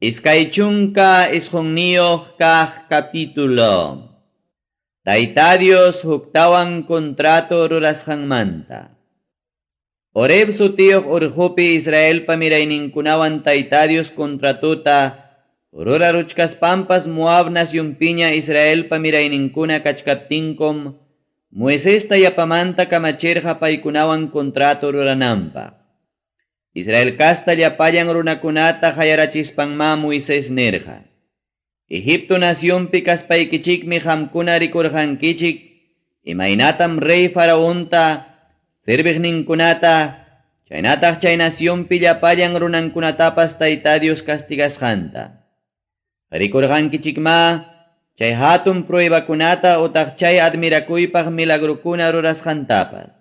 29 kaq capítulo. Tayta Dios huktawan contrato rurasqanmanta. Horeb sutiyuq urqupi Israelpa mirayninkunawan Tayta Dios contratota ruraruchkaspampas Moab nacionpiña Israelpa mirayninkuna kachkaptinkum Moisesta yapamanta kamachirqa paykunawan contrato rurananpaq. Israel casta llapallan runakunata qayarachispanmá Moisés nirqa: Egipto nacionpi kaspaykichikmi qamkuna rikurqankichik imaynatam rey Faraonta, serviqninkunata, chaynataq chay nacionpi llapallan runankunatapas Tayta Dios castigasqanta. Rikurqankichikmá chay hatun pruebakunata utaq chay admirakuypaq milagrokuna rurasqantapas.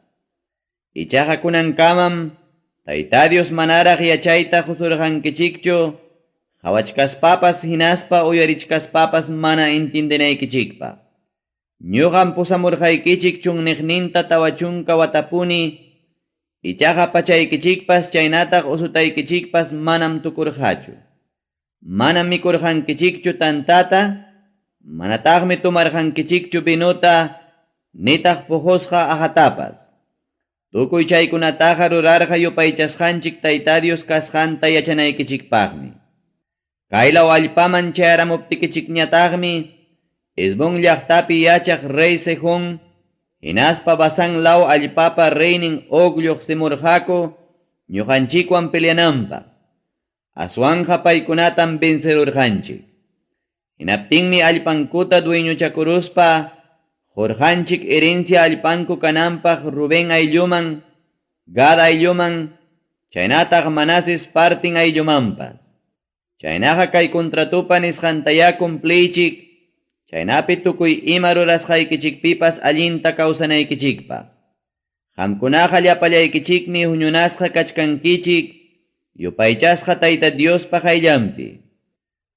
Ichaqa kunankamam Tayta Dios manaraq yachayta qusurqankichikchu, qawachkaspapas hinaspa uyarichkaspapas mana entiendenaykichikpaq. Ñuqam pusamurqaykichik chunniqninta 40 watapuni, ichaqa pachaykichikpas chaynataq usutaykichikpas manam tukurqachu. Manam mikurqankichikchu tantata, manataqmi tomarqankichikchu vinuta, nitaq puqusqa aqatapas. Tukuy chaykunataqa rurarqa yupaychasqanchik Tayta Dios kasqanta yachanaykichikpaqmi. Kaylaw allpaman chayaramuptikichikñataqmi Hesbón llaqtapi yachaq rey Sehón, hinaspa Basán law allpapa reynin Og lluqsimurqaku ñuqanchikwan peleananpaq. Aswanja paykunatam vencerurqanchik. Hinaptinmi allpankuta dueñochakuruspa qurqanchik herencia allpanku kananpaq Rubén aylluman, Gad aylluman, chaynataq Manases partin ayllumanpas. Chaynaqa kay contratupa nisqantayá cumpliychik, chaynapi tukuy ima rurasqaykichikpipas allinta kawsanaykichikpaq. Qamkunaqa llapallaykichikmi huñunasqa kachkankichik, yupaychasqa Tayta Diospa qayllanpi.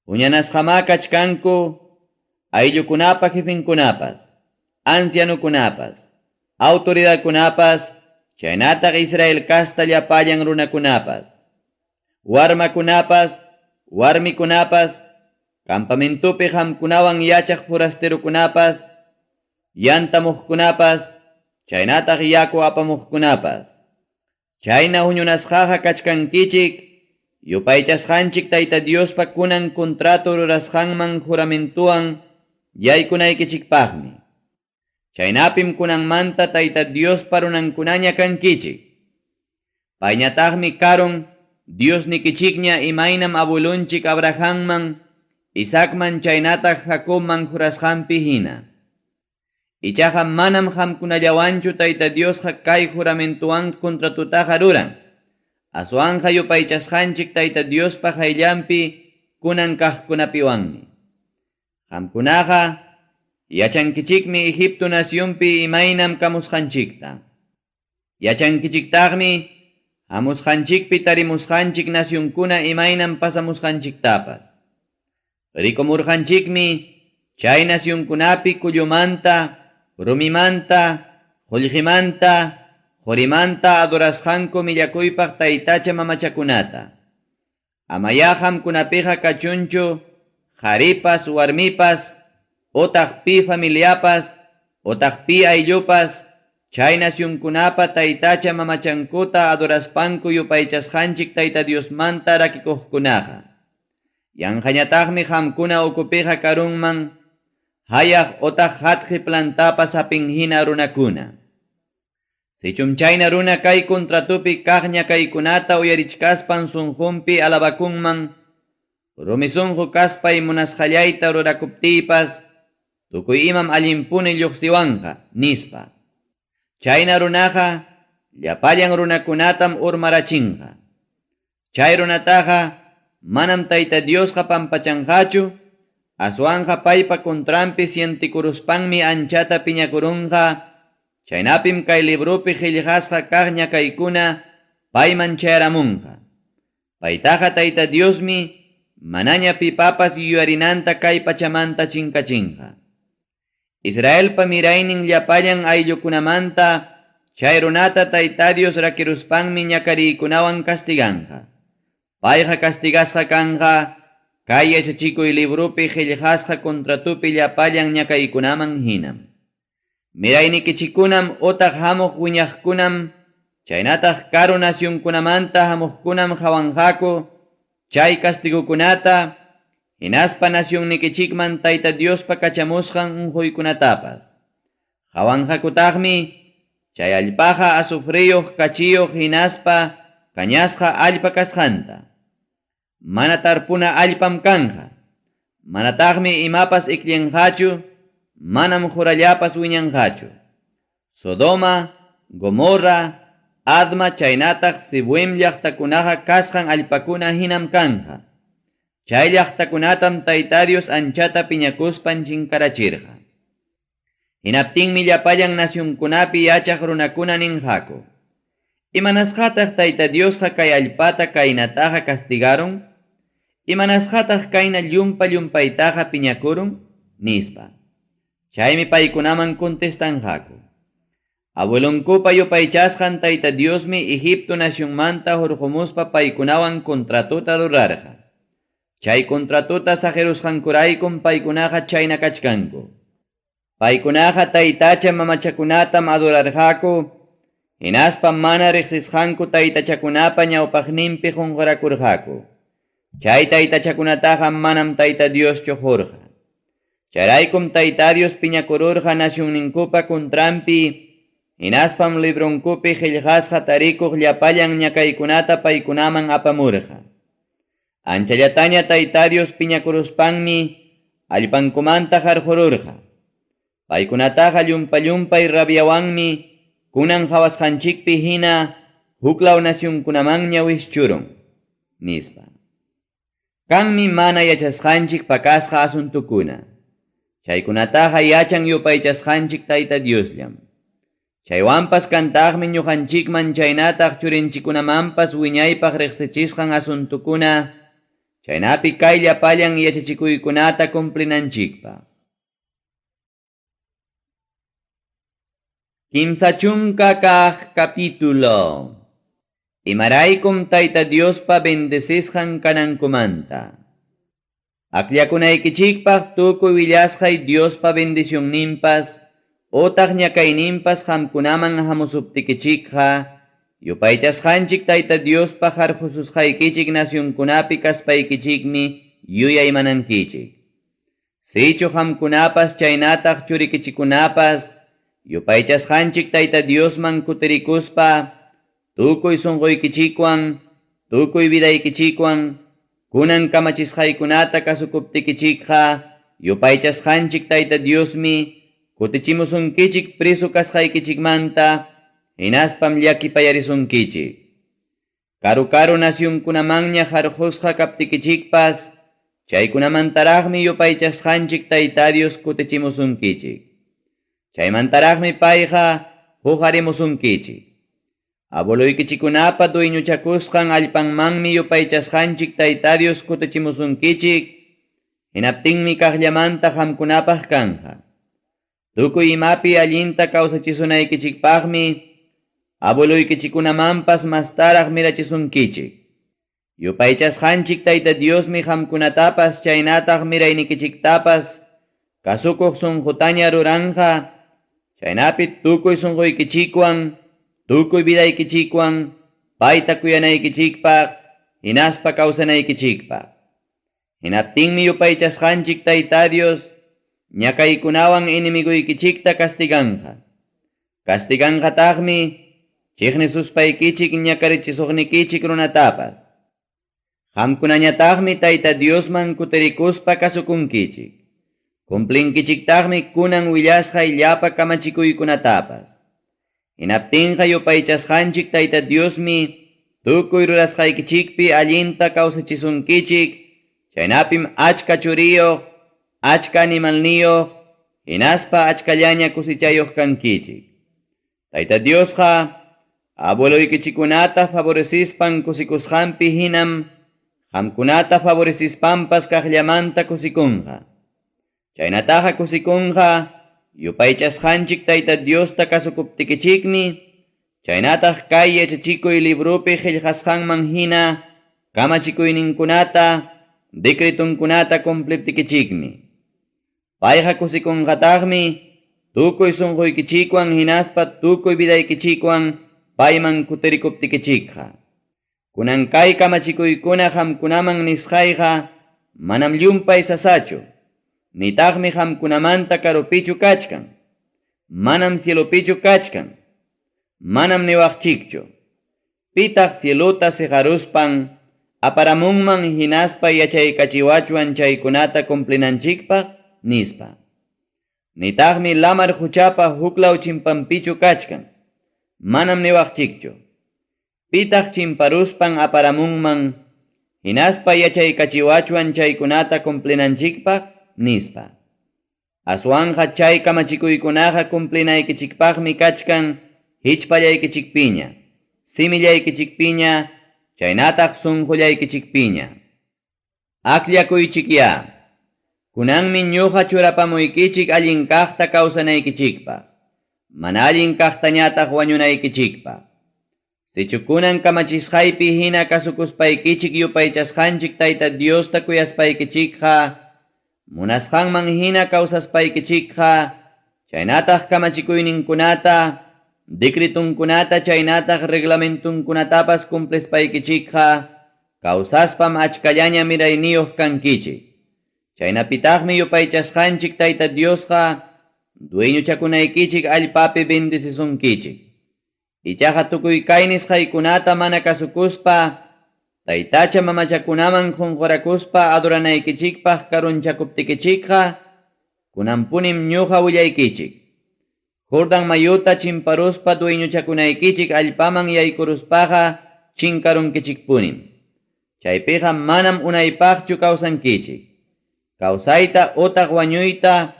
Huñanasqamá kachkanku, ayllukunapa jefinkunapas, ancianukunapas, autoridadkunapas, chaynataq Israel casta llapallan runakunapas, warmakunapas, warmikunapas, campamentopi qamkunawan yachaq forasterokunapas, yantamuqkunapas, chaynataq yaku apamuqkunapas. Chayna huñunasqaqa kachkankichik, yupaychasqanchik Tayta Diospa kunan contrato rurasqanman juramentuwan yaykunaykichikpaqmi. Chaynapim kunanmanta Tayta Diospa runankunaña kankichik. Payñataqmi karun Diosnikichikña imaynam abuelunchik Abrahamman, Isaacman chaynataq Jacobman jurasqanpi hina. Ichaqa manam qamkunallawanchu Tayta Diosqa kay juramentuwan contratutaqa ruran. Aswanja yupaychasqanchik Tayta Diospa qayllanpi kunan kaqkunapiwanmi. Qamkunaqa yachankichikmi Egipto nacionpi imaynam kamusqanchikta. Yachankichiktaqmi hamusqanchikpi tarimusqanchik nacionkuna imaynam pasamusqanchiktapas. Rikumurqanchikmi chay nacionkunapi kullumanta, rumimanta, qullqimanta, qurimanta adorasqanku millakuypaq taytacha mamachakunata. Amayá qamkunapiqa kachunchu qharipas, warmipas, otaq pi familiapas, otaq pi ayllupas, chay nacionkunapa taytacha mamachankuta adoraspanku yupaychasqanchik Tayta Diosmanta rakikuqkunaqa. Yanqañataqmi qamkuna ukupiqa karunman, hayaq otaq hatqi plantapas sapin hina runakuna. Sichum chayna runa kay contratupi kaqña kaykunata uyarichkaspan sunqunpi alabakunman, rumi sunqu kaspay munasqallayta rurakuptiypas, tukuy imam allinpuni lluqsiwanqa, nispa. Chayna runaqa llapallan runakunatam urmarachinqa. Chay runataqa manam Tayta Diosqa pampachanqachu, aswanja paypa contranpi sientikuruspanmi anchata piñakurunqa, chaynapim kay libropi qillqasqa kaqña kaykuna payman chayaramunqa. Paytaqa Tayta Diosmi manaña pipapas yuyarinanta kay pachamanta chinkachinqa. Israelpa miraynin llapallan ayllukunamanta chay runata Tayta Dios rakiruspanmi ñakariykunawan castiganqa. Payqa castigasqa kanqa kay yachachikuy libropi qellqasqa contratopi llapallan ñakaykunaman hinam. Miraynikichikkunam otaq hamuq wiñaqkunam chaynataq karu nacionkunamanta hamuqkunam qawanqaku chay castigokunata hinaspa nacionnikichikman Tayta Diospa kachamusqan unquykunatapas. Qawanqakutaqmi chay allpaqa azufreyuq kachiyuq hinaspa kañasqa allpa kasqanta. Mana tarpuna allpam kanja. Manataqmi imapas ikllinqachu, manam qurallapas wiñanqachu. Sodoma, Gomorra, Adma chaynataq Zeboim llaqtakunaqa kasqan allpakuna hinam kanja. Chay llaqtakunatam Tayta Dios anchata piñakuspan chinkarachirqa. Hinaptinmi llapallan nacionkunapi yachaq runakuna ninqaku. Imanasqataq Tayta Diosqa kay allpata kaynataqa castigaron? Imanasqataq kayna llumpa llumpaytaqa piñakurun? Nispa. Chaymi paykunaman contestanqaku. Abuelonkupa yupaychasqan Tayta Diosmi Egipto nacionmanta hurqumuspa paykunawan contratota rurarqa. Chay contratota saqirusqankuraykum paykunaqa chayna kachkanku. Paykunaqa taytacha mamachakunatam adorarqaku, hinaspa mana riqsisqanku taytachakunapa ñawpaqninpi qunqurakurqaku. Chay taytachakunataqa manam Tayta Dioschu qurqa. Chayraykum Tayta Dios piñakururqa nacionninkupa contranpi, hinaspam libronkupi qillqasqa tarikuq llapallan ñakaykunata paykunaman apamurqa. Anchallataña Tayta Dios piñakuruspanmi allpankumanta qarqururqa. Paykunataqa llumpa-llumpay rabiawanmi kunan qawasqanchikpi hina huklaw nacionkunamanña wischurun, nispa. Kanmi mana yachasqanchik pakasqa asuntukuna. Chaykunataqa yachan yupaychasqanchik Tayta Diosllam. Chaywanpas kantaqmi ñuqanchikman chaynataq churinchikkunamanpas wiñaypaq riqsichisqan asuntukuna, chaynapi kay llapallan yachachikuykunata cumplinanchikpaq. 30 kaq capítulo. Imaraykum Tayta Diospa bendecisqan kanankumanta. Akllakunaykichikpaq tukuy willasqay Diospa bendicionninpas otaq ñakayninpas qamkunaman hamusuptikichikqa, yupaychasqanchik Tayta Diospa qarqususqaykichik nacionkunapi kaspaykichikmi yuyaymanankichik. Sichu qamkunapas chaynataq churikichikunapas yupaychasqanchik Tayta Diosman kutirikuspa tukuy sunquykichikwan, tukuy vidaykichikwan, kunan kamachisqaykunata kasukuptikichikqa, yupaychasqanchik Tayta Diosmi kutichimusunkichik preso kasqaykichikmanta, hinaspam llakipayarisunkichik. Karu-karu nacionkunamanña qarqusqa kaptikichikpas, chaykunamantaraqmi yupaychasqanchik Tayta Dios kutichimusunkichik. Chaymantaraqmi payqa huqarimusunkichik. Abueloykichikkunapa dueñochakusqan allpanmanmi yupaychasqanchik Tayta Dios kutichimusunkichik, hinaptinmi kaqllamanta qamkunapaq kanja. Tukuy imapi allinta kawsachisunaykichikpaqmi abueloykichikkunamanpas mastaraq mirachisunkichik. Yupaychasqanchik Tayta Diosmi qamkunatapas chaynataq miraynikichiktapas kasukuq sunqutaña ruranja, chaynapi tukuy sunquykichikwan, tukuy vidaykichikwan, payta kuyanaykichikpaq, hinaspa kawsanaykichikpaq. Hinaptinmi yupaychasqanchik Tayta Dios ñakaykunawan enemiguykichikta castiganja. Castiganqataqmi chiqnisuspaykichik ñakarichisuqnikichik runatapas. Qamkunañataqmi Tayta Diosman kutirikuspa kasukunkichik. Cumplinkichiktaqmi kunan willasqay llapa kamachikuykunatapas. Hinaptinqa yupaychasqanchik Tayta Diosmi tukuy rurasqaykichikpi allinta kawsachisunkichik, chaynapim achka churiyuq, achka animalniyuq, hinaspa achkallaña kusichayuq kankichik. Tayta Diosqa abueloykichikkunata favorecispan kusikusqanpi hinam qamkunata favorecispanpas kaqllamanta kusikunqa. Chaynataqa kusikunqa yupaychasqanchik Tayta Diosta kasukuptikichikmi, chaynataq kay yachachikuy libropi qillqasqanman hina kamachikuyninkunata, decretonkunata cumpliptikichikmi. Payqa kusikunqataqmi tukuy sunquykichikwan hinaspa tukuy vidaykichikwan payman kutirikuptikichikqa. Kunan kay kamachikuykuna qamkunaman nisqayqa manam llumpay sasachu, nitaqmi qamkunamanta karupichu kachkan, manam cielopichu kachkan, manam niwaqchikchu. Pitaq cielota seqaruspan aparamunman hinaspa yachaykachiwachwan chaykunata cumplinanchikpaq, nispa. Nitaqmi lamar huchapa huklaw chimpanpichu kachkan, manam niwaqchikchu. Pitaq chimparuspan aparamunman hinaspa yachaykachiwachwan chaykunata cumplinanchikpaq, nispa. Aswanqa chay kamachikuykunaqa cumplinaykichikpaqmi kachkan hichpallaykichikpiña, simillaykichikpiña, chaynataq sunqullaykichikpiña. Akllakuychikyá. Kunanmi ñuqa churapamuykichik allin kaqta kawsanaykichikpaq, mana allin kaqtañataq wañunaykichikpaq. Sichu kunan kamachisqaypi hina kasukuspaykichik yupaychasqanchik Tayta Diosta kuyaspaykichikqa, munasqanman hina kawsaspaykichikqa, chaynataq kamachikuyninkunata, decretunkunata chaynataq reglamentunkunatapas cumplispaykichikqa, kawsaspam achkallaña mirayniyuq kankichik. Chaynapitaqmi yupaychasqanchik Tayta Diosqa dueñochakunaykichik allpapi bendecisunkichik. Ichaqa tukuy kay nisqaykunata mana kasukuspa, taytacha mamachakunaman qunqurakuspa adoranaykichikpaq karunchakuptikichikqa, kunanpunim ñuqa willaykichik. Jordan mayuta chimparuspa dueñochakunaykichik allpaman yaykuruspaqa chinkarunkichikpunim. Chaypiqa manam unaypaqchu kawsankichik. Kawsayta otaq wañuyta,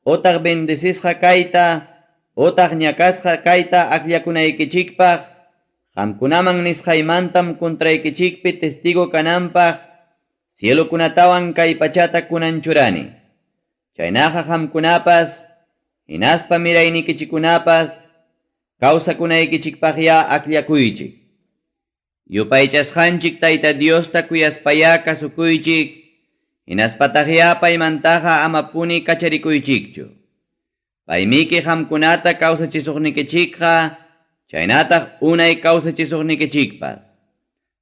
otaq bendecisqa kayta, otaq ñakasqa kayta akllakunaykichikpaq, qamkunaman nisqaymantam contraykichikpi testigo kananpaq, cielokunatawan kay pachata kunan churani. Chaynaqa qamkunapas, hinaspa miraynikichikunapas, kawsakunaykichikpaqya akllakuychik. Yupaychasqanchik Tayta Diosta kuyaspayá kasukuychik, hinaspataqyá paymantaqa amapuni kacharikuychikchu. Paymiki qamkunata kawsachisuqnikichikqa, chaynataq unay kawsachisuqnikichikpas.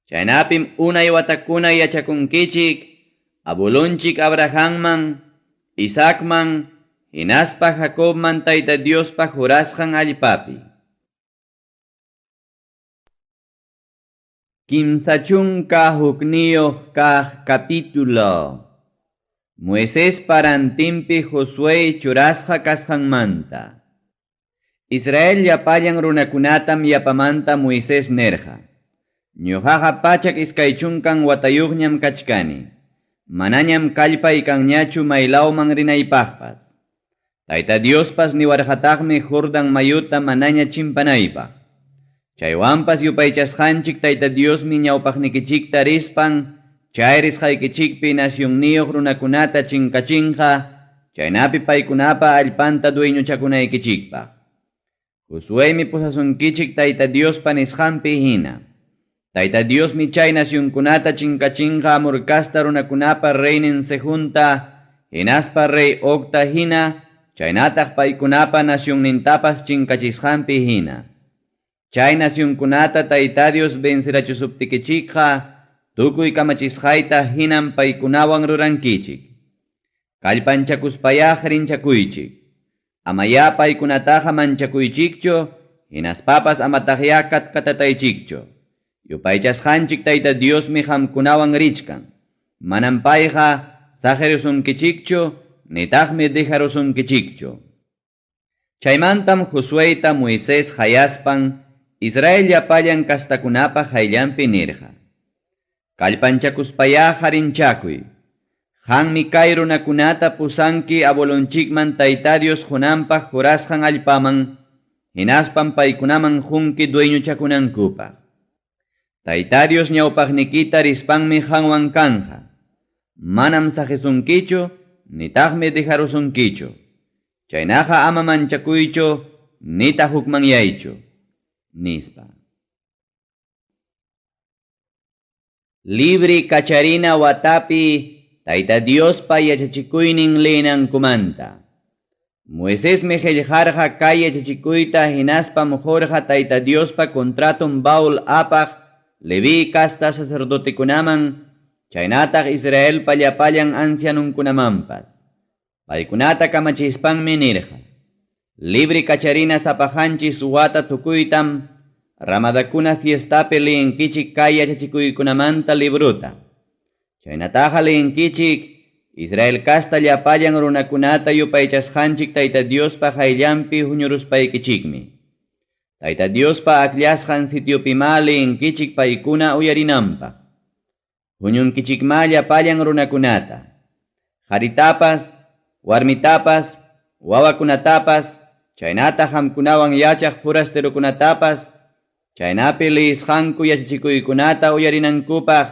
Chaynapim unay watakuna yachakunkichik, abuelonchik Abrahamman, Isaacman, hinaspa Jacobman Tayta Diospa jurasqan allpapi. 31 kaq capítulo. Moisés parantinpi Josué churasqa kasqanmanta. Israel llapallan runakunatam yapamanta Moisés nerqa. Ñuqaqa 120 watayuqñam kachkani. Manañam kallpay kanñachu maylawman rinaypaqpas. Tayta Diospas niwarqataqmi Jordan mayuta manaña chimpanaypaq. Chaywanpas yupaychasqanchik Tayta Diosmi ñawpaqnikichikta rispan, chay risqaykichikpi nacionniyuq runakunata chinkachinqa, chaynapi paykunapa allpanta dueñochakunaykichikpaq. Josuémi pusasunkichik Tayta Diospa nisqanpi hina. Tayta Diosmi chay nacionkunata chinkachinqa Amorcasta runakunapa reynin Sehunta, hinaspa rey Ogta hina, chaynataq paykunapa nacionnintapas chinkachisqanpi hina. Chay nacionkunata Tayta Dios vencerachusuptikichikqa, tukuy kamachisqayta hinam paykunawan rurankichik. Kallpanchakuspayá rinchakuychik. Amayá paykunataqa manchakuychikchu, hinaspapas amataqyá katkatataychikchu. Yupaychasqanchik Tayta Diosmi qamkunawan richkan. Manam payqa saqirisunkichikchu, nitaqmi dejarusunkichikchu. Chaymantam Josuéta Moisés hayaspan Israel llapallan kastakunapa hayllanpi nirqa. Kallpanchakuspayá harinchakuy. Qanmi kay runakunata pusanki abuelonchikman Tayta Dios qunanpaq jurasqan allpaman, hinaspan paykunaman qunki dueñochakunankupaq. Tayta Dios ñawpaqnikita rispanmi qanwan kanja. Manam saqisunkichu, nitaqmi dejarusunkichu. Chaynaqa ama manchakuychu, nitaq hukmanyaychu, nispa. Libre kacharina watapi Tayta Diospa yachachikuynin leenankumanta. Moisesmi qellqarqa kay yachachikuyta hinaspam qurqa Tayta Diospa contraton baul apaq Leví casta sacerdotekunaman chaynataq Israelpa llapallan ancianonkunamanpas. Paykunata kamachispanmi nirqa: Libre kacharina sapaqanchis wata tukuytam ramadakuna fiestapi leenkichik kay yachachikuykunamanta librota. Chaynataqa leenkichik Israel casta llapallan runakunata yupaychasqanchik Tayta Diospa qayllanpi huñuruspaykichikmi. Tayta Diospa akllasqan sitiopimá leenkichik paykuna uyarinanpaq. Huñunkichikmá llapallan runakunata. Qaritapas, warmitapas, wawakunatapas, chaynataq qamkunawan yachaq forasterokunatapas, chaynapi liyisqanku yachachikuykunata uyarinankupaq,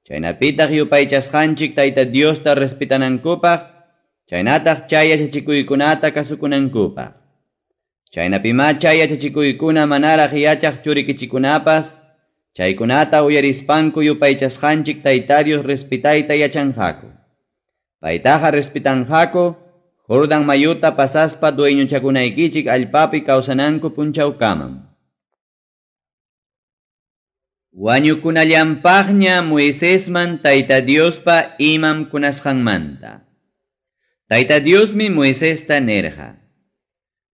chaynapitaq yupaychasqanchik Tayta Diosta respetanankupaq, chaynataq chay yachachikuykunata kasukunankupaq. Chaynapimá chay yachachikuykuna manaraq yachaq churikichikunapas, chaykunata uyarispanku yupaychasqanchik Tayta Dios respetayta yachanqaku. Paytaqa respetanqaku, Jordan mayuta pasaspa dueñochakunaykichik allpapi kawsananku punchawkamam. Wañukunallanpaqña Moisesman Tayta Diospa imam kunasqanmanta. Tayta Diosmi Moisesta nirqa: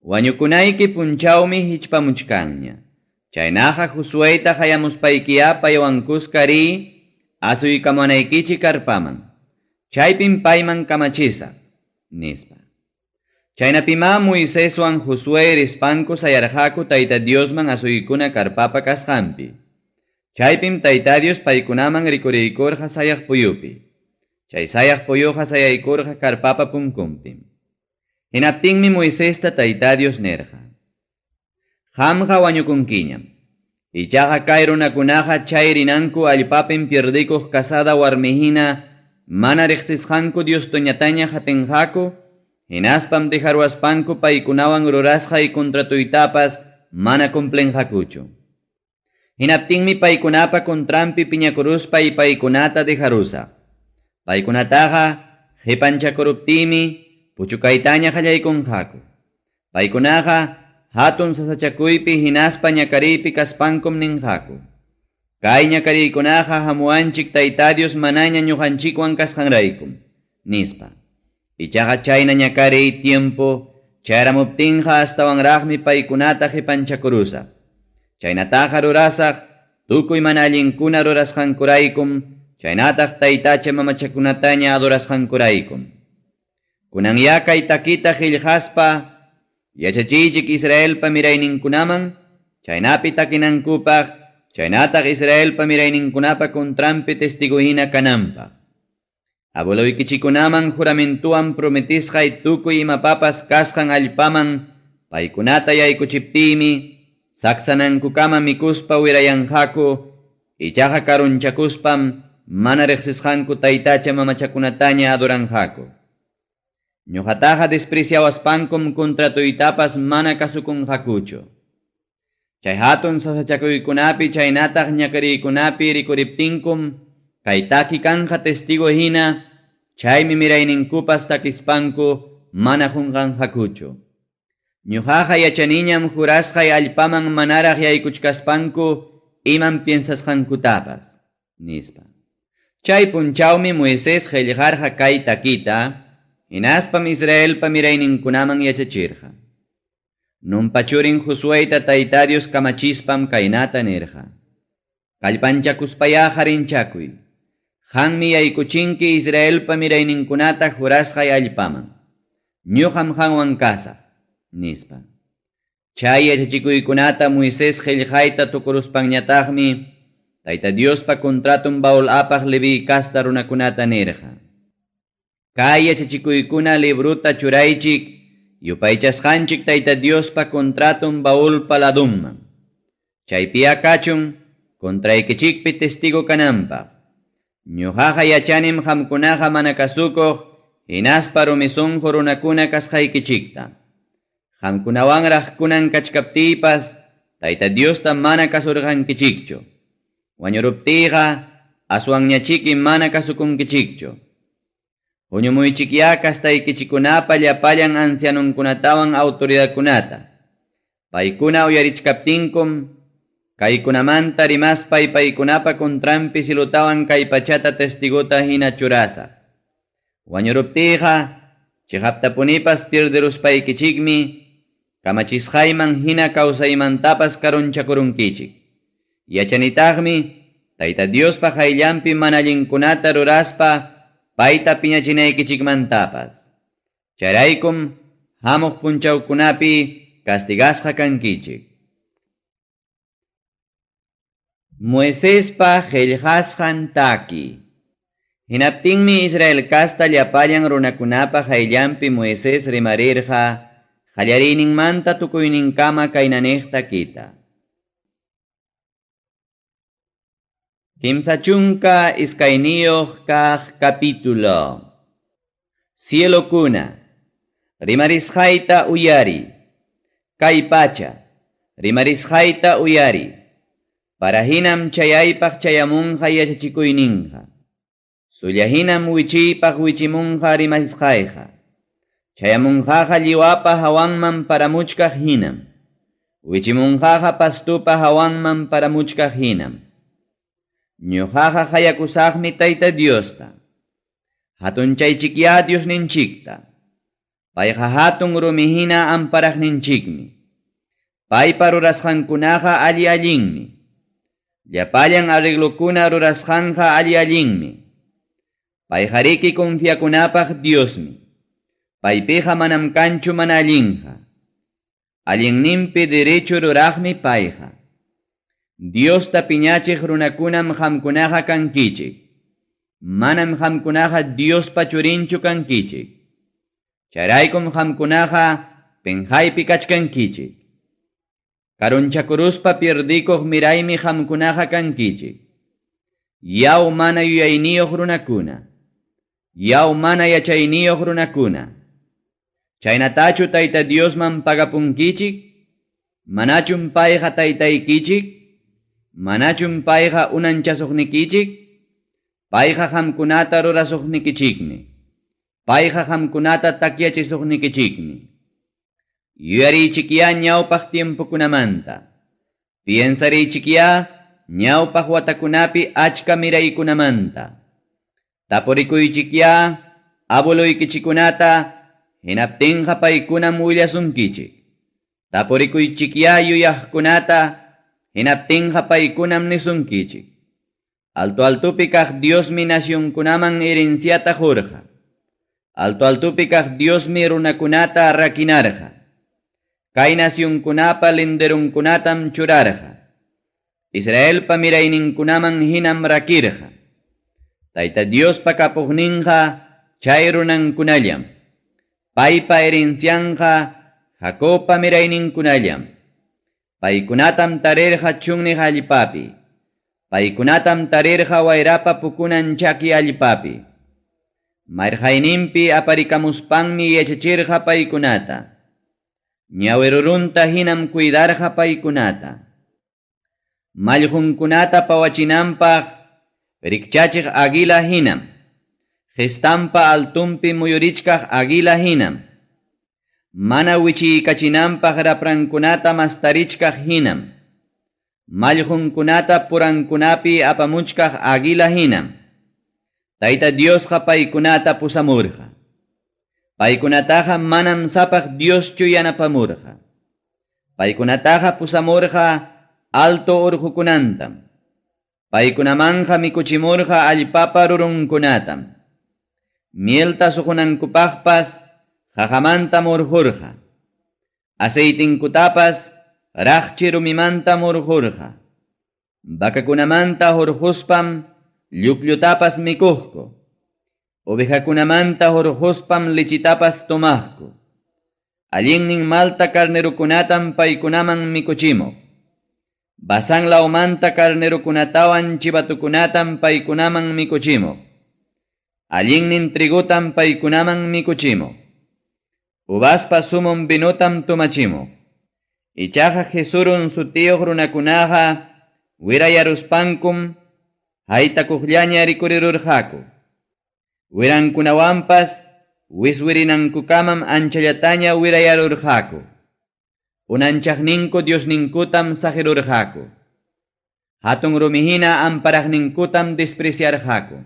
Wañukunayki punchawmi hichpamuchkanña. Chaynaqa Josueyta hayamuspaykiyá paywan kuska riy asuykamunaykichik karpaman. Chaypim payman kamachisaq, nispa. Chaynapimá Moiseswan Josué rispanku sayarqaku Tayta Diosman asuykuna karpapa kasqanpi. Chaypim Tayta Dios paykunaman rikuriykurqa sayaq puyupi. Chay sayaq puyuqa sayaykurqa karpapa punkunpim. Hinaptinmi Moisesta Tayta Dios nirqa: Qamqa wañukunkiñam. Ichaqa kay runakunaqa chay rinanku allpapim pierdikuq casada warmihina mana riqsisqanku Diostoñataña hatinqaku, hinaspam dejaruaspanku paykunawan rurasqay contratuytapas mana cumplinqakuchu. Hinaptinmi paykunapa contranpi piñakuruspay paykunata dejarusaq. Paykunataqa qipanchakuruptiymi puchukaytaña qallaykunqaku. Paykunaqa hatun sasachakuypi hinaspa ñakariypi kaspankum ninqaku: Kay ñakariykunaqa hamuwanchik Tayta Dios manaña ñuqanchikwan kasqanraykum, nispa. Ichaqa chayna ñakariy tiempo chayramuptinqa astawanraqmi paykunata qipanchakurusaq. Chaynataqa rurasaq tukuy mana allinkuna rurasqankuraykum, chaynataq taytacha mamachakunataña adorasqankuraykum. Kunanyá kay takita qillqaspa yachachiychik Israelpa mirayninkunaman, chaynapi takinankupaq, chaynataq Israelpa mirayninkunapa contranpi testigo hina kananpaq. Abueloykichikunaman juramentuwan prometisqay tukuy imapapas kasqan allpaman paykunata yaykuchiptiymi, saksanankukama mikuspa wirayanqaku, ichaqa karunchakuspam mana riqsisqanku taytacha mamachakunataña adoranqaku. Ñuqataqa despreciawaspankum contratuytapas mana kasukunqakuchu. Chay hatun sasachakuykunapi chaynataq ñakariykunapi rikuriptinkum, kay taki kanqa testigo hina, chaymi mirayninkupas takispanku mana qunqanqakuchu. Ñuqaqa yachaniñam jurasqay allpaman manaraq yaykuchkaspanku imam piensasqankutapas, nispa. Chay punchawmi Moisés qillqarqa kay takita, hinaspam Israelpa mirayninkunaman yachachirqa. Nunpa churin Josueyta Tayta Dios kamachispam kaynata nirqa: Kallpanchakuspayá harinchakuy. Qanmi yaykuchinki Israelpa mirayninkunata jurasqay allpaman. Ñuqam qanwan kasaq, nispa. Chay yachachikuykunata Moisés qillqayta tukuruspanñataqmi Tayta Diospa contraton baul apaq Leví casta runakunata nirqa: Kay yachachikuykuna libruta churaychik yupaychasqanchik Tayta Diospa contraton baulpa ladunman. Chaypiya kachun contraykichikpi testigo kananpaq. Ñuqaqa yachanim qamkunaqa mana kasukuq hinaspa rumi sunqu runakuna kasqaykichikta. Qamkunawanraq kunan kachkaptiypas Tayta Diosta mana kasurqankichikchu. Wañuruptiyqa aswanñachiki mana kasukunkichikchu. Huñumuychikyá castaykichikkunapa llapallan ancianonkunatawan autoridadkunata. Paykuna uyarichkaptinkum, kaykunamanta rimaspay paykunapa contranpi cielotawan kay pachata testigota hina churasaq. Wañuruptiyqa, chiqaptapunipas pierderuspaykichikmi, kamachisqayman hina kawsaymantapas karunchakurunkichik. Yachanitaqmi, Tayta Diospa qayllanpi mana allinkunata ruraspa, payta piñachinaykichikmantapas. Chayraykum, hamuq punchawkunapi castigasqa kankichik. Moisespa qillqasqan taki. Hinaptinmi Israel casta llapallan runakunapa qayllanpi Moisés rimarirqa qallariyninmanta tukuyninkama kaynaniq takita. 32 kaq capítulo. Cielokuna, rimarisqayta uyari. Kay pacha, rimarisqayta uyari. Para hinam chayaypaq chayamunqa yachachikuyninqa. Sulla hinam wichiypaq wichimunqa rimarisqayqa. Chayamunqaqa lliwapa hawanman paramuchkaq hinam. Wichimunqaqa pastupa hawanman paramuchkaq hinam. Ñuqaqa qayakusaqmi Tayta Diosta. Hatunchaychikyá Diosninchikta. Payqa hatun rumi hina amparaqninchikmi. Paypa rurasqankunaqa alli allinmi. Llapallan arreglokuna rurasqanqa alli allinmi. Payqariki confiakunapaq Diosmi. Paypiqa manam kanchu mana allinqa. Allinninpi derecho ruraqmi payqa. Diosta piñachiq runakunam qamkunaqa kankichik. Manam qamkunaqa Diospa churinchu kankichik. Chayraykum qamkunaqa penqaypi kachkankichik. Karunchakuruspa pierdikuq miraymi qamkunaqa kankichik. Yaw mana yuyayniyuq runakuna. Yaw mana yachayniyuq runakuna. Chaynatachu Tayta Diosman pagapunkichik? Manachum payqa taytaykichik? Manachum payqa unanchasuqnikichik? Payqa qamkunata rurasuqnikichikmi. Payqa qamkunata takyachisuqnikichikmi. Yuyariychikyá ñawpaq tiempokunamanta. Piensariychikyá ñawpaq watakunapi achka miraykunamanta. Tapurikuychikyá abueloykichikkunata hinaptinqa paykunam willasunkichik. Tapurikuychikyá yuyaqkunata hinaptinqa paykunam nisunkichik. Alto altopi kaq Diosmi nacionkunaman herenciata qurqa. Alto altopi kaq Diosmi runakunata rakinarqa. Kay nacionkunapa linderunkunatam churarqa. Israelpa mirayninkunaman hinam rakirqa. Tayta Diospa kapuqninqa chay runankunallam. Paypa herencianqa Jacobpa mirayninkunallam. Paykunatam tarirqa chunniq allpapi. Paykunatam tarirqa wayrapa pukunan chaki allpapi. Marqayninpi aparikamuspanmi yachachirqa paykunata. Ñawirurunta hinam cuidarqa paykunata. Mallqunkunata pawachinanpaq rikchachiq águila hinam. Gestampa altumpi muyurichkaq águila hinam. Mana wichiykachinanpaq raprankunata mastarichkaq hinam. Mallqunkunata purankunapi apamuchkaq águila hinam. Tayta Diosqa paykunata pusamurqa. Paykunataqa manam sapaq Dioschu yanapamurqa. Paykunataqa pusamurqa alto urqukunantam. Paykunamanqa mikuchimurqa allpapa rurunkunatam. Mielta suqunankupaqpas qaqamanta murqurqa. Aceitinkutapas raqchi rumimanta murqurqa. Vacakunamanta hurquspam llukllutapas mikuqku. Ovejakunamanta hurquspam lichitapas tomaqku. Allinnin malta carnerukunatam paykunaman mikuchimuq. Basán lawmanta carnerukunatawan chivatukunatam paykunaman mikuchimuq. Allinnin trigutam paykunaman mikuchimuq. Uvaspa sumun vinotam tomachimuq. Ichaqa Jesurun sutiyuq runakunaqa wirayaruspankum haytakuqllaña rikurirurqaku. Wirankunawanpas wiswirinankukamam anchallataña wirayarurqaku. Unanchaqninku Diosninkutam saqirurqaku. Hatun rumihina amparaqninkutam despreciarqaku.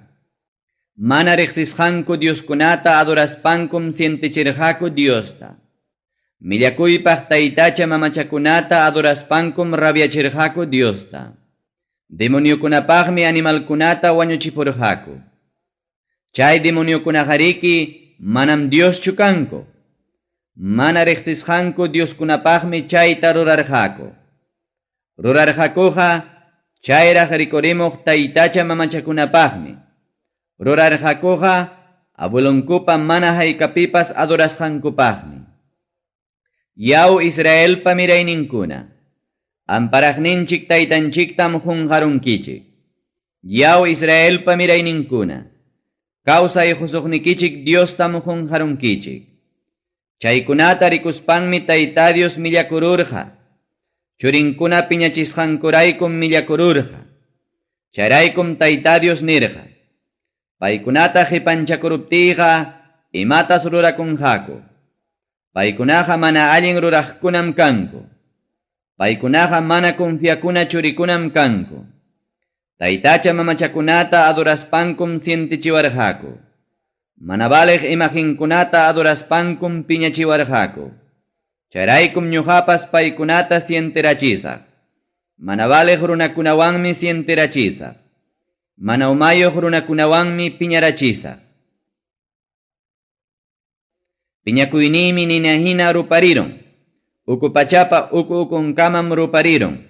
Mana riqsisqanku Dioskunata adoraspankum sientichirqaku Diosta. Millakuypaq taytacha mamachakunata adoraspankum rabiachirqaku Diosta. Demoniokunapaqmi animalkunata wañuchipurqaku. Chay demoniokunaqariki manam Dioschu kanku. Mana riqsisqanku Dioskunapaqmi chayta rurarqaku. Rurarqakuqa chayraq rikurimuq taytacha mamachakunapaqmi. Rurarqakuqa abuelonkupa mana haykapipas adorasqankupaqmi. Yaw Israelpa mirayninkuna, amparaqninchik taytanchiktam qunqarunkichik. Yaw Israelpa mirayninkuna, kawsay qusuqnikichik Diostam qunqarunkichik. Chaykunata rikuspanmi Tayta Dios millakururqa. Churinkuna piñachisqankuraykum millakururqa. Chayraykum Tayta Dios nirqa. Paykunata qipanchakuruptiyqa imatas rurakunqaku. Paykunaqa mana allin ruraqkunam kanku. Paykunaqa mana confiakuna churikunam kanku. Taytacha mamachakunata adoraspankum sientichiwarqaku. Mana valeq imaginkunata adoraspankum piñachiwarqaku. Chayraykum ñuqapas paykunata sienterachisaq. Mana valeq runakunawanmi sienterachisaq. Mana umayuq runakunawanmi piñarachisaq. Piñakuyniymi nina hina rupariron. Uku pachapa uku ukunkamam rupariron.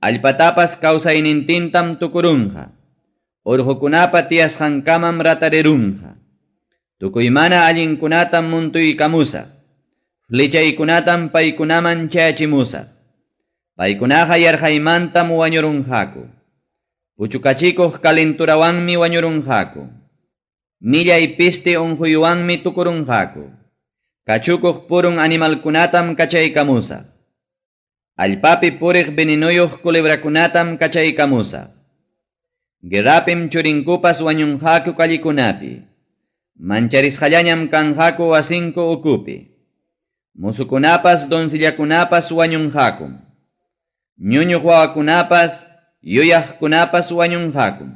Allpatapas kawsaynintintam tukurunqa. Urqukunapa tiyasqankamam ratarirunqa. Tukuy mana allinkunatam muntuykamusaq. Flechaykunatam paykunaman chayachimusaq. Paykunaqa yarqaymantam wañurunqaku. Puchukachikuq kalenturawanmi wañurunqaku. Millay piste unquywanmi tukurunqaku. Kachukuq purun animalkunatam kachaykamusaq. Allpapi puriq venenuyuq culebrakunatam kachaykamusaq. Guerrapim churinkupas wañunqaku callikunapi. Mancharisqallañam kanqaku wasinku ukupi. Musukunapas doncillakunapas wañunqakum. Ñuñuq wawakunapas yuyaqkunapas wañunqakum.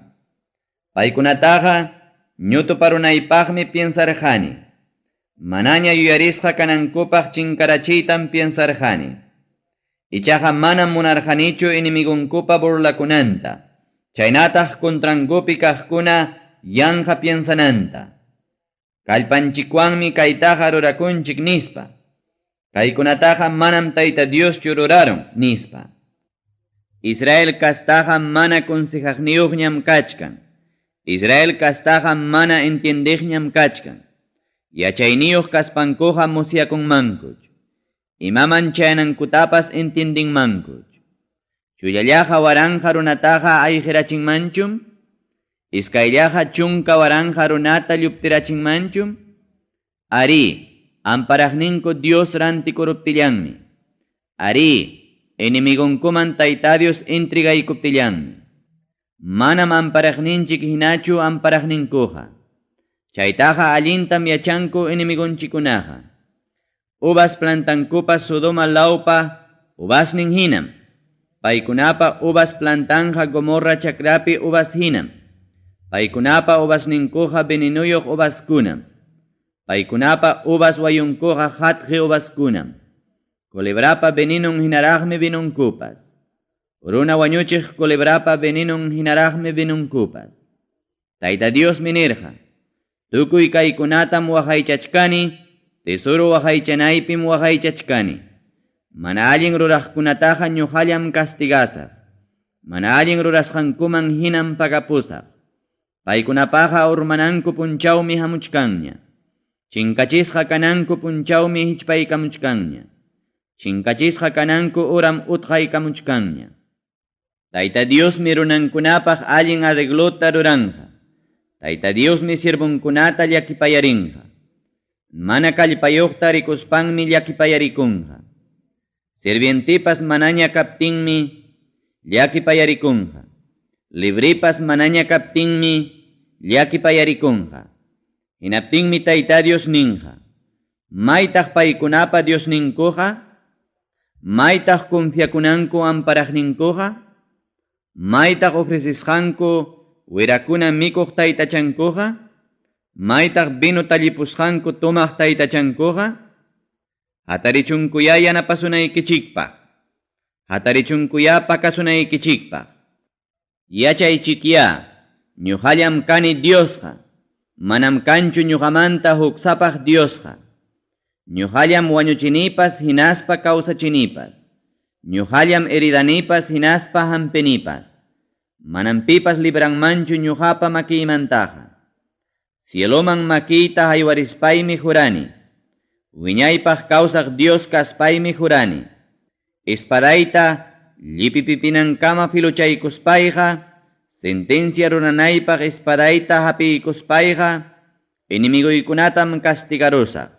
Paykunataqa ñutuparunaypaqmi piensarqani. Manaña yuyarisqa kanankupaq chinkarachiytam piensarqani. Ichaqa manam munarqanichu enemigunkupa burlakunanta. Chaynataq contrankupi kaqkuna yanqa piensananta. Kallpanchikwanmi kaytaqa rurakunchik nispa. Kaykunataqa manam Tayta Dioschu rurarun nispa. Israel kastaqa mana consejaqniyuqñam kachkan. Israel kastaqa mana entiendeqñam kachkan. Yachayniyuq kaspankuqa musyakunmankuch. Imaman chayanankutapas entiendinmankuch. Chullallaqa waranqa runataqa ayqirachinmanchum? Iskayllaqa chunka waranqa runata lluptirachinmanchum? Ari, amparaqninku Dios rantikuruptillanmi. Ari, enemigonkuman Tayta Dios entregaykuptillanmi. Manam amparaqninchik hinachu amparaqninkuqa. Chaytaqa allintam yachanku enemigonchikunaqa. Uvas plantankupas Sodoma lawpa uvasnin hinam. Paykunapa uvas plantanja Gomorra chakrapi uvas hinam. Paykunapa uvasninkuqa venenuyuq uvaskunam. Paykunapa uvas wayunkuqa hatqi uvaskunam. Culebrapa venenon hinaraqmi vinunkupas. Runa wañuchiq culebrapa venenon hinaraqmi vinunkupas. Tayta Diosmi nirqa. Tukuy kaykunatam waqaychachkani, tesoro waqaychanaypim waqaychachkani. Mana allin ruraqkunataqa ñuqallam castigasaq. Mana allin rurasqankuman hinam pagapusaq. Paykunapaqa urmananku punchawmi hamuchkanña. Chinkachisqa kananku punchawmi hichpaykamuchkanña. Chinkachisqa kananku uram utqaykamuchkanña. Tayta Diosmi runankunapaq allin arreglota ruranqa. Tayta Diosmi siervunkunata llakipayarinqa. Mana kallpayuqta rikuspanmi llakipayarikunqa. Sirvientipas manaña kaptinmi llakipayarikunqa. Libripas manaña kaptinmi llakipayarikunqa. Hinaptinmi Tayta Dios ninqa, Maytaq paykunapa Diosninkuqa? Maytaq confiakunanku amparaqninkuqa? Maytaq ofrecesqanku wirakuna mikuq taytachankuqa? Maytaq vino tallipusqanku tomaq taytachankuqa? Hatarichunkuyá yanapasunaykichikpaq. Hatarichunkuyá pakasunaykichikpaq. Yachaychikyá, ñuqallam kani Diosqa, manam kanchu ñuqamanta huk sapaq Diosqa. Ñuqallam wañuchinipas hinaspa kawsachinipas. Ñuqallam heridanipas hinaspa hampinipas. Manam pipas libranmanchu ñuqapa makiymantaqa. Cieloman makiyta haywarispaymi jurani. Wiñaypaq kawsaq Dios kaspaymi jurani. Espadayta llipipipinankama filochaykuspayqa, sentencia ruranaypaq espadayta hapiykuspayqa, enemigoykunatam castigarusaq.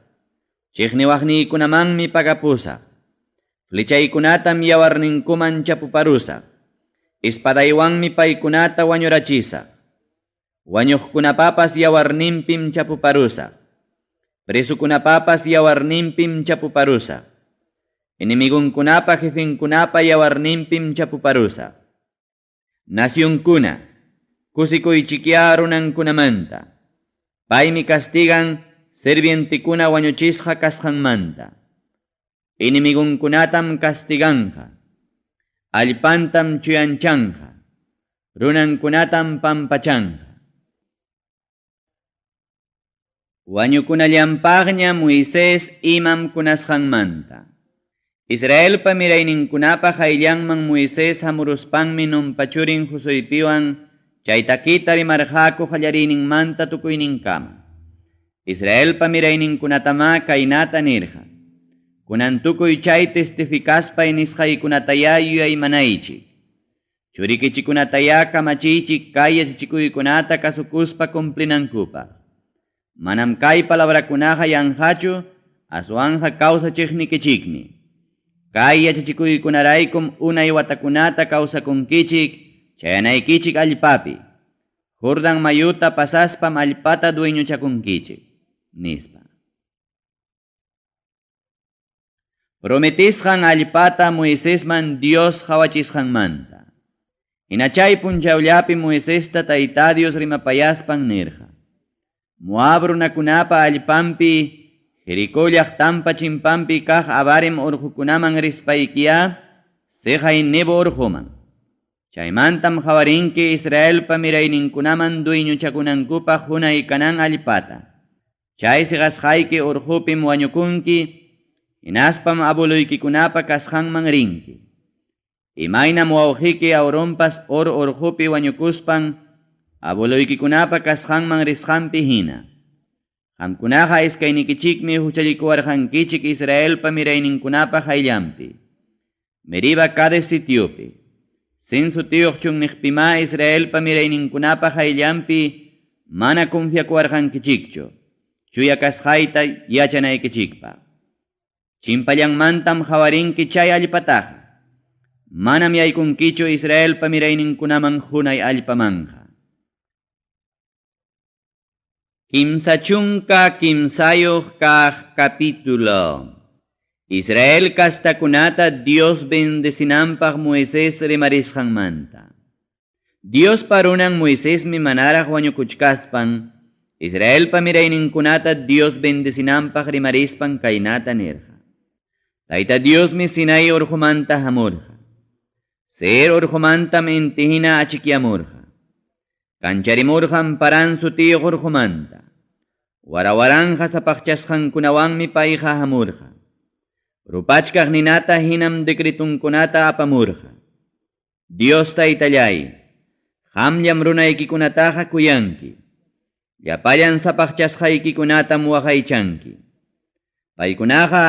Chiqniwaqniykunamanmi pagapusaq. Flechaykunatam yawarninkuman chapuparusaq. Espadaywanmi paykunata wañurachisaq. Wañuqkunapapas yawarninpim chapuparusaq. Presokunapapas yawarninpim chapuparusaq. Enemigonkunapa jefenkunapa yawarninpim chapuparusaq. Nacionkuna, kusikuychikyá runankunamanta. Paymi castigan sirvientekuna wañuchisqa kasqanmanta. Enemigonkunatam castiganqa. Allpantam chuyanchanqa. Runankunatam pampachanqa. Wañukunallanpaqña Moisés imam kunasqanmanta. Israelpa mirayninkunapa qayllanman Moisés hamuruspanmi Nunpa churin Josueypiwan chay takita rimarqaku qallariyninmanta tukuyninkama. Israelpa mirayninkunatamá kaynata nirqa: Kunan tukuy chay testificaspay nisqaykunatayá yuyaymanaychik. Churikichikunatayá kamachiychik kay yachachikuykunata kasukuspa cumplinankupaq. Manam kay palabrakunaqa yanqachu, aswanqa kawsachiqnikichikmi. Kay yachachikuykunaraykum unay watakunata kawsakunkichik, chayanaykichik allpapi. Jordan mayuta pasaspam allpata dueñochakunkichik, nispa. Prometisqan allpata Moisesman Dios qawachisqanmanta. Hina chay punchawllapi Moisesta Tayta Dios rimapayaspan nirqa: Moab runakunapa allpanpi, Jericó llaqtanpa chimpanpi kaq Abarim urqukunaman rispaykiyá, siqay Nebo urquman. Chaymantam qawarinki Israelpa mirayninkunaman dueñochakunankupaq hunay kanan allpata. Chay siqasqayki urqupim wañukunki, hinaspam abueluykikunapa kasqanman rinki. Imaynam wawqiyki Aaronpas Hor urqupi wañukuspan abueluykikunapa kasqanman risqanpi hina. Qamkunaqa iskaynikichikmi huchallikuwarqankichik Israelpa mirayninkunapa qayllanpi. Meriba Cades sitiopi. Sin sutiyuq chunniqpimá Israelpa mirayninkunapa qayllanpi mana confiakuwarqankichikchu, chuya kasqayta yachanaykichikpaq. Chimpallanmantam qawarinki chay allpataqa. Manam yaykunkichu Israelpa mirayninkunaman hunay allpamanqa. 33 kaq capítulo. Israel kastakunata Dios bendecinanpaq Moisés rimarisqanmanta. Diospa runan Moisesmi manaraq wañukuchkaspan, Israelpa mirayninkunata Dios bendecinanpaq rimarispan kaynata nirqa: Tayta Diosmi Sinai urqumanta hamurqa. Seir urqumantam inti hina achikyamurqa. Kancharimurqam Parán sutiyuq urqumanta. Wara-waranqa sapaqchasqankunawanmi payqa hamurqa. Rupachkaq ninata hinam decretunkunata apamurqa. Dios Taytallay, qamllam runaykikunataqa kuyanki. Llapallan sapaqchasqaykikunatam waqaychanki. Paykunaqa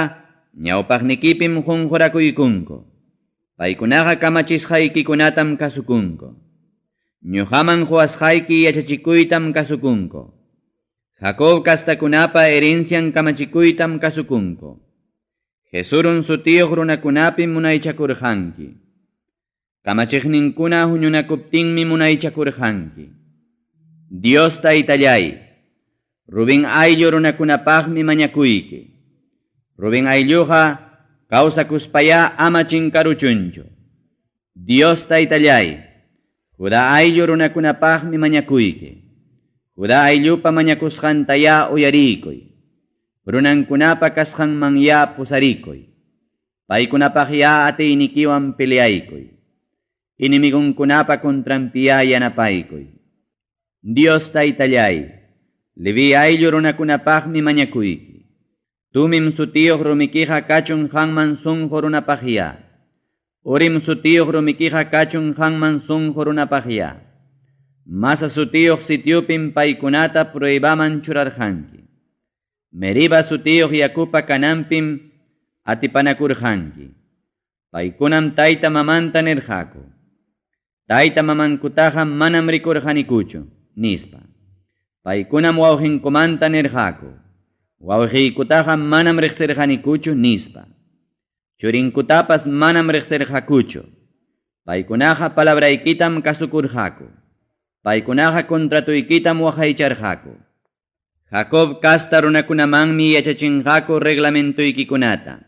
ñawpaqnikipim qunqurakuykunku. Paykunaqa kamachisqaykikunatam kasukunku. Ñuqaman quwasqayki yachachikuytam kasukunku. Jacob kastakunapa herencian kamachikuytam kasukunku. Jesurun sutiyuq runakunapim munaychakurqanki. Kamachiqninkuna huñunakuptinmi munaychakurqanki. Dios Taytallay, Rubén ayllu runakunapaqmi mañakuyki. Rubén aylluqa kawsakuspayá ama chinkaruchunchu. Dios Taytallay, Judá ayllu runakunapaqmi mañakuyki. Judá ayllupa mañakusqantayá uyariykuy. Runankunapa kasqanmanyá pusarikuy. Paykunapaqyá atiynikiwan peleaykuy. Enemigonkunapa contranpiyá yanapaykuy. Dios Taytallay, Leví ayllu runakunapaqmi mañakuyki. Tumim sutiyuq rumikiqa kachun qanman sunqu runapaqyá. Urim sutiyuq rumikiqa kachun qanman sunqu runapaqyá. Masa sutiyuq sitiopim paykunata pruebaman churarqanki. Meriba sutiyuq yakupa kananpim atipanakurqanki. Paykunam tayta mamanta nirqaku. Tayta mamankutaqa manam rikurqanikuchu, nispa. Paykunam wawqinkumanta nirqaku. Wawqiykutaqa manam riqsirqanikuchu, nispa. Churinkutapas manam riqsirqakuchu. Paykunaqa palabraykitam kasukurqaku. Paykunaqa contratuykitam waqaycharqaku. Jacob casta runakunamanmi yachachinqaku reglamentoykikunata.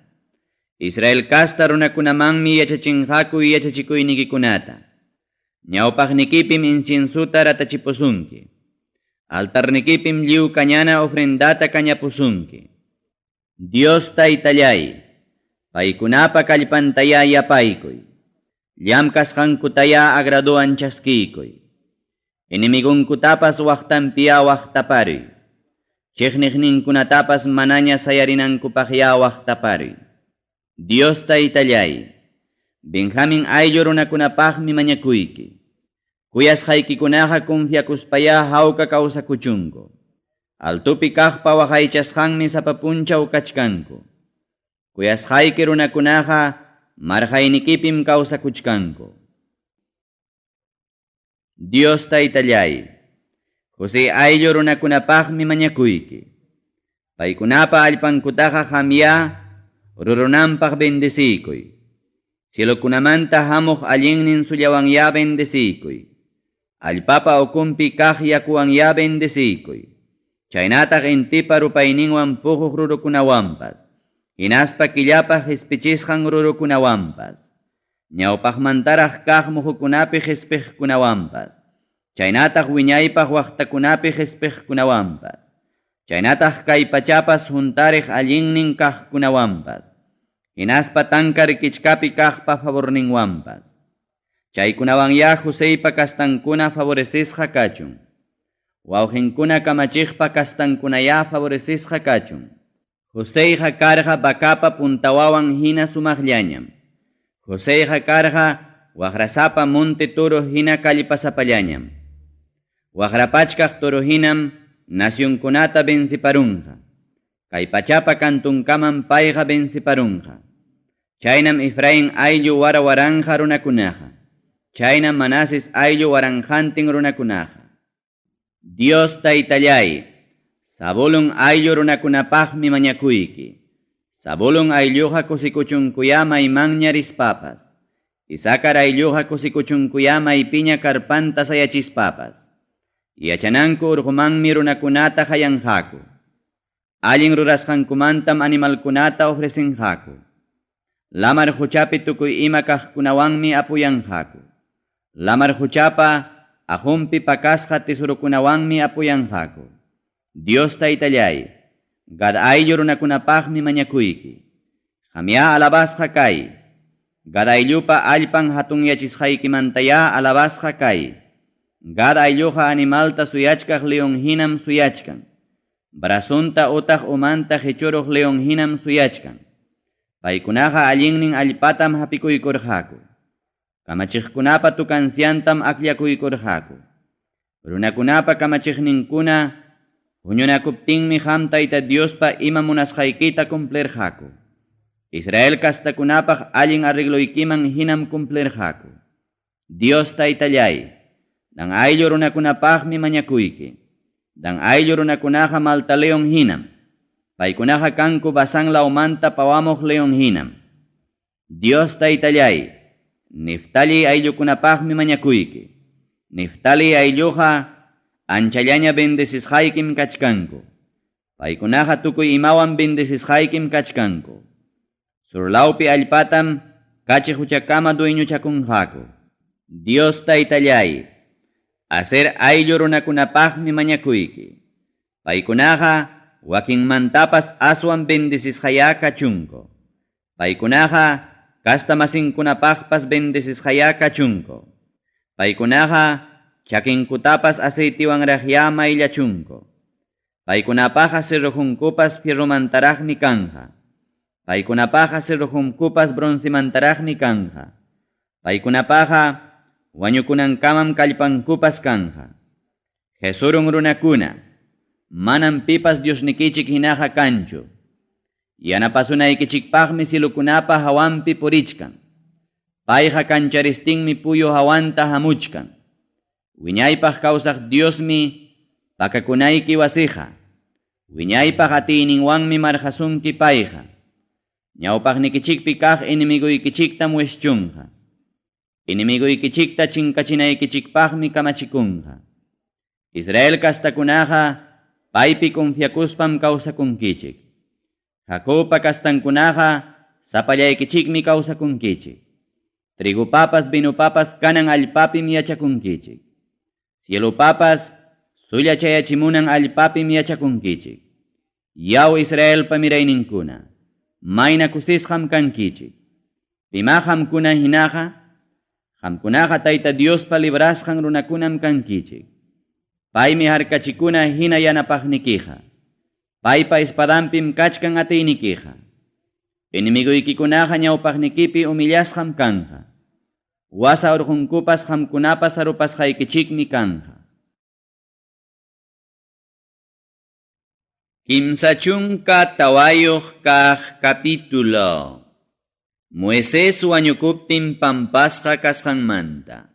Israel casta runakunamanmi yachachinqaku yachachikuynikikunata. Ñawpaqnikipim inciensuta ratachipusunki. Altarnikipim lliw kañana ofrendata kañapusunki. Dios Taytallay, paykunapa kallpantayá yapaykuy. Llamkasqankutayá agraduan chaskiykuy. Enemigonkutapas waqtanpiyá waqtaparuy. Chiqniqninkunatapas manaña sayarinankupaqyá waqtaparuy. Dios Taytallay, Benjamin ayllu runakunapaqmi mañakuyki. Kuyasqaykikunaqa confiakuspayá hawka kawsakuchunku. Altupi kaqpa waqaychasqanmi sapa punchaw kachkanku. Kuyasqayki runakunaqa marqaynikipim kawsakuchkanku. Dios Taytallay, José ayllu runakunapaqmi mañakuyki. Paykunapa allpankutaqa qamyá rurunanpaq bendeciykuy. Cielokunamanta hamuq allinnin sullawanyá bendeciykuy. Allpapa ukunpi kaq yakuwanyá bendeciykuy. Chaynataq intipa rupayninwan puquq rurukunawanpas. Hinaspa killapa qispichisqan rurukunawanpas. Ñawpaqmantaraq kaq muhukunapi qispiqkunawanpas. Chaynataq wiñaypaq waqtakunapi qispiqkunawanpas. Chaynataq kay pachapas huntariq allinnin kaqkunawanpas. Hinaspa tankar kichkapi kaqpa favorninwanpas. Chaykunawanyá Joseypa kastankuna favorecisqa kachun. Wawqinkuna kamachiqpa kastankunayá favorecisqa kachun. Joseyqa karqa vacapa puntawawan hina sumaqllañam. Joseyqa karqa waqrasapa monte toro hina kallpasapallañam. Waqrapachkaq toro hinam nacionkunata venciparunqa. Kay pachapa kantunkaman payqa venciparunqa. Chaynam Efraín ayllu wara waranja runakunaqa. Chaynam Manases ayllu waranjantin runakunaqa. Dios Taytallay, Zabulón ayllu runakunapaqmi mañakuyki. Zabulón aylluqa kusikuchunkuyá maymanña rispapas. Isakar aylluqa kusikuchunkuyá maypiña karpanta sayachispapas. Yachananku urqumanmi runakunata hayanqaku. Allin rurasqankumantam animalkunata ofrecenqaku. Lamar huchapi tukuy ima kaqkunawanmi apuyanqaku. Lamar huchapa ahumpi pakasqa tesorukunawanmi apuyanqaku. Dios Taytallay, Gad ayllu runakunapaqmi mañakuyki. Qamyá alabasqa kay. Gad ayllupa allpan hatunyachisqaykimantayá alabasqa kay. Gad aylluqa animalta suyachkaq león hinam suyachkan. Brazunta utaq umanta qichuruq león hinam suyachkan. Paykunaqa allinnin allpatam hapikuykurqaku. Kamachiqkunapa tukanciantam akllakuykurqaku. Runakunapa kamachiqninkuna huñunakuptinmi qam Tayta Diospa ima munasqaykita cumplirqaku. Israel kastakunapaq allin arregloykiman hinam cumplirqaku. Dios Taytallay, Dan ayllu runakunapaqmi mañakuyki. Dan ayllu runakunaqa malta león hinam. Paykunaqa kanku Basán lawmanta pawamuq león hinam. Dios Taytallay, Neftali ayllukunapaqmi mañakuyki. Neftali aylluqa anchallaña bendecisqaykim kachkanku. Paykunaqa tukuy imawan bendecisqaykim kachkanku. Surlawpi allpatam kachi huchakama dueñochakunqaku. Dios Taytallay, Aser ayllu runakunapaqmi mañakuyki. Paykunaqa wakinmantapas aswan bendecisqayá kachunku. Paykunaqa kastamasinkunapaqpas bendecisqayá kachunku. Paykunaqa chakinkutapas aceitiwanraqyá mayllachunku. Paykunapaqa cerrojunkupas fierromantaraqmi kanqa. Paykunapaqa cerrojunkupas broncemantaraqmi kanqa. Paykunapaqa wañukunankamam kallpankupas kanqa. Jesurun runakuna, manam pipas Diosnikichik hinaqa kanchu. Yanapasunaykichikpaqmi cielokunapa hawanpi purichkan. Payqa kancharistinmi puyu hawanta hamuchkan. Wiñaypaq kawsaq Diosmi pakakunayki wasiqa. Wiñaypaq atiyninwanmi marqasunki payqa. Ñawpaqnikichikpi kaq enemiguykichiktam wischunqa. Enemiguykichikta chinkachinaykichikpaqmi kamachikunqa. Israel kastakunaqa paypi confiakuspam kawsakunkichik. Jacobpa kastankunaqa sapallaykichikmi kawsakunkichik. Trigupapas vinupapas kanan allpapim yachakunkichik. Cielupapas sulla chayachimunan allpapim yachakunkichik. Yaw Israelpa mirayninkuna, mayna kusisqam kankichik. Pimá qamkuna hinaqa, qamkunaqa Tayta Diospa librasqan runakunam kankichik. Paymi harkachikuna hina yanapaqnikiqa. Paypa espadanpim kachkan atiynikiqa. Enemigoykikunaqa ñawpaqnikipi humillasqam kanqa. Wasa urqunkupas qamkunapas arupasqaykichikmi kanqa. 34 kaq capítulo. Moisés wañukuptin pampasqa kasqanmanta.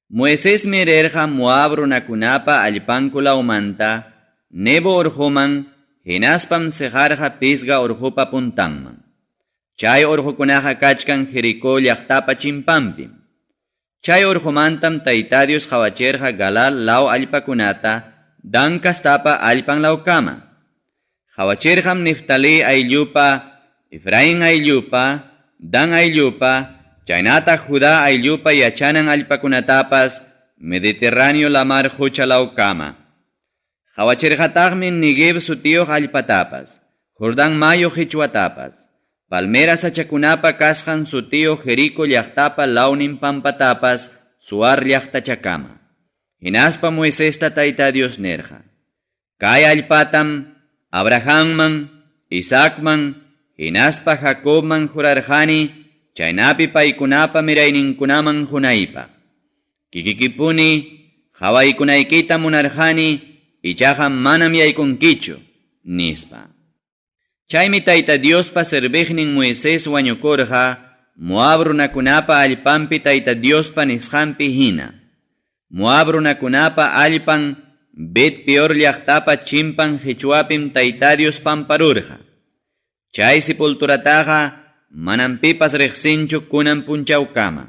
Moisesmi rirqa Moab runakunapa allpanku lawmanta Nebo urquman hinaspam seqarqa Pisga urqupa puntanman. Chay urqukunaqa kachkan Jericó llaqtapa chimpanpim. Chay urqumantam Tayta Dios qawachirqa Galal law allpakunata Dan kastapa allpan lawkama. Qawachirqam Neftalí ayllupa, Efraín ayllupa, Dan ayllupa, chaynataq Judá ayllupa yachanan allpakunatapas Mediterráneo lamar qucha lawkama. Qawachirqataqmi Neguev sutiyuq allpatapas, Jordán mayu qichwatapas, palmera sachakunapa kasqan sutiyuq Jerico llaqtapa lawnin pampatapas Suar llaqtachakama. Hinaspa Moisesta Tayta Dios nirqa: Kay allpatam Abrahamman, Isaacman, hinaspa Jacobman jurarqani, chaynapi paykunapa mirayninkunaman qunaypaq. Kikikipuni qawaykunaykita munarqani, ichaqa manam yaykunkichu, nispa. Chaymi Tayta Diospa serviqnin Moisés wañukurqa Moab runakunapa allpanpi Tayta Diospa nisqanpi hina. Moab runakunapa allpan Bet Peor llaqtapa chimpan qichwapim Tayta Dios pamparurqa. Chay sepulturataqa manam pipas riqsinchu kunan punchawkama.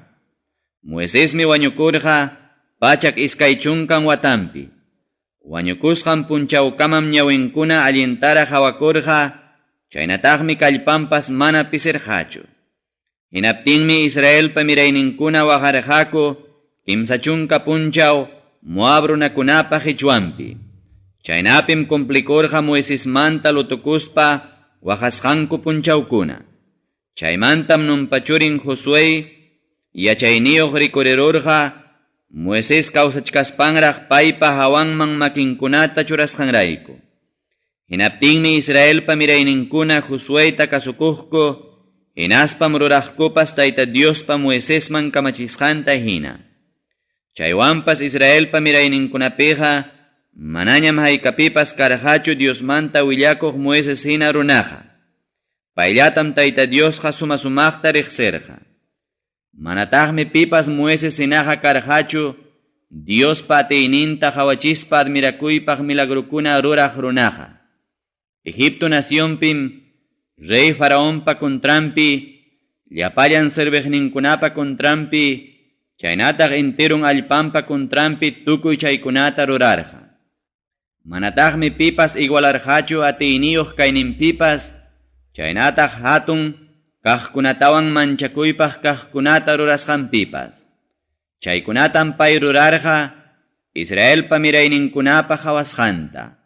Moisesmi wañukurqa 120 watampi. Wañukusqan punchawkamam ñawinkuna allintara hawakurqa, chaynataqmi kallpanpas mana pisirqachu. Hinaptinmi Israelpa mirayninkuna waqarqaku 30 punchaw Moab runakunapa qichwanpi. Chaynapim cumplikurqa Moisesmanta lutukuspa waqasqanku punchawkuna. Chaymantam Nunpa churin Josué yachayniyuq rikurirurqa Moisés kawsachkaspanraq paypa hawanman makinkunata churasqanrayku. Hinaptinmi Israelpa mirayninkuna Josuéta kasukuqku, hinaspam ruraqkupas Tayta Diospa Moisesman kamachisqanta hina. Chaywanpas Israelpa mirayninkunapiqa manañam haykapipas karqachu Diosmanta willakuq Moisés hina runaqa. Payllatam Tayta Diosqa suma-sumaqta riqsirqa. Manataqmi pipas Moisés hinaqa karqachu Diospa atiyninta qawachispa admirakuypaq milagrukuna ruraq runaqa. Egipto nacionpim rey Faraonpa contranpi, llapallan serviqninkunapa contranpi, chaynataq enterun allpanpa contranpi tukuy chaykunata rurarqa. Manataqmi pipas igualarqachu atiyniyuq kayninpipas, chaynataq hatun kaqkunatawan manchakuypaq kaqkunata rurasqanpipas. Chaykunatam pay rurarqa Israelpa mirayninkunapa qawasqanta.